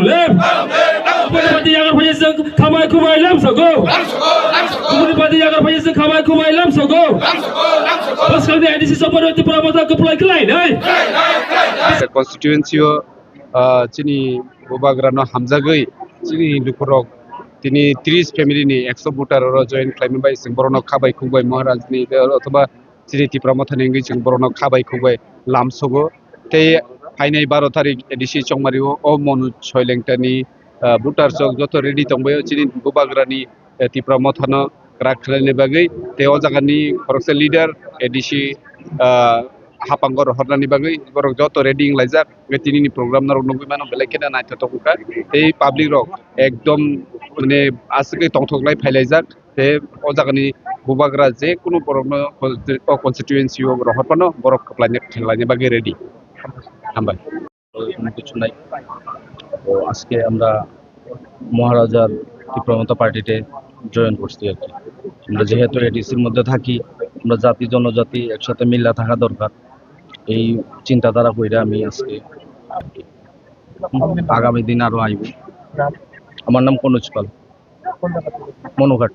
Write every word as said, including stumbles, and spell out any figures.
Left. Kubuni party yagar phaiya chwng khabai khubai lamsogo. Kubuni party yagar phaiya chwng khabai khubai lamsogo. Bwskangni A D C chongmani Tipra Motha kwplai khlainai. Constituency o, ah, chini bubagrano hamjagwi chini lukurok tini tris family ni ekso voter oro join khlaima bai chwng borokno khabai khukbai Maharaj ni, eh, othoba chini Tipra Mothani wngwi chwng borokno khabai khukbai lamsogo. Tei phainai baro tarik A D C chongmari o, o Monu Soilengtani, ah, voter chok joto ready tongbaio chini bubagrani, eh, Tipra Mothano kwrak khlaina bagwi. Tei o jagani khoroksa leader A D C, ah, haphango rohornani bagwi borok joto ready wnglaijak. Tei tinini program norok nugwi mano belai kheno naithothok wngkha. Tei public rok ekdom mane aswkhe tongthoklai phailaijak. Tei o jagani bubagra je kunu borokno o constituency o rohor phano borok kwplaina, khlaina bagwi ready. Hambai. কোনো কিছু নাই। তো আজকে আমরা মহারাজার তীব্রমতা পার্টিতে জয়েন করছি আর কি। আমরা যেহেতু এডিসির মধ্যে থাকি, আমরা জাতি জনজাতি একসাথে মিল্লা থাকা দরকার, এই চিন্তাধারা কইরা আমি আজকে আগামী দিন আরো আইব। আমার নাম কনুজ পাল, মনুঘাট।